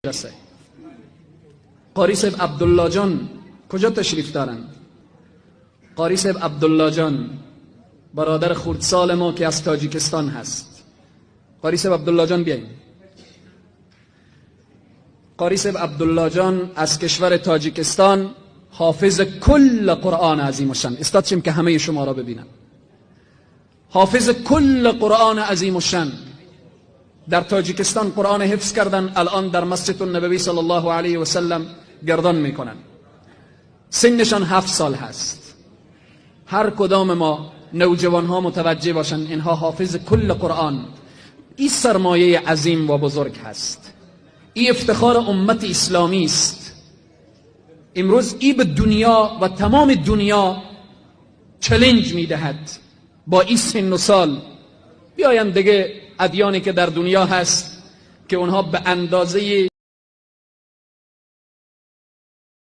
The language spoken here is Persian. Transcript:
میرسه. قاری صاحب عبدالله جان کجا تشریف دارن؟ قاری صاحب عبدالله جان، برادر خردسال ما که از تاجیکستان هست. قاری صاحب عبدالله جان بیاین. قاری صاحب عبدالله جان از کشور تاجیکستان، حافظ کل قرآن عظیم الشان. استاد شیم که همه شما را ببینم. حافظ کل قرآن عظیم الشان، در تاجیکستان قرآن حفظ کردن، الان در مسجد النبوی صلی الله علیه و سلم گردان میکنن. سنشان 7 سال هست. هر کدام ما نوجوان ها متوجه باشن اینها حافظ کل قرآن. این سرمایه عظیم و بزرگ هست، این افتخار امت اسلامی است. امروز ای به دنیا و تمام دنیا چلنج میدهد با این سن و سال. بیاین دیگه ادیانی که در دنیا هست که اونها به اندازه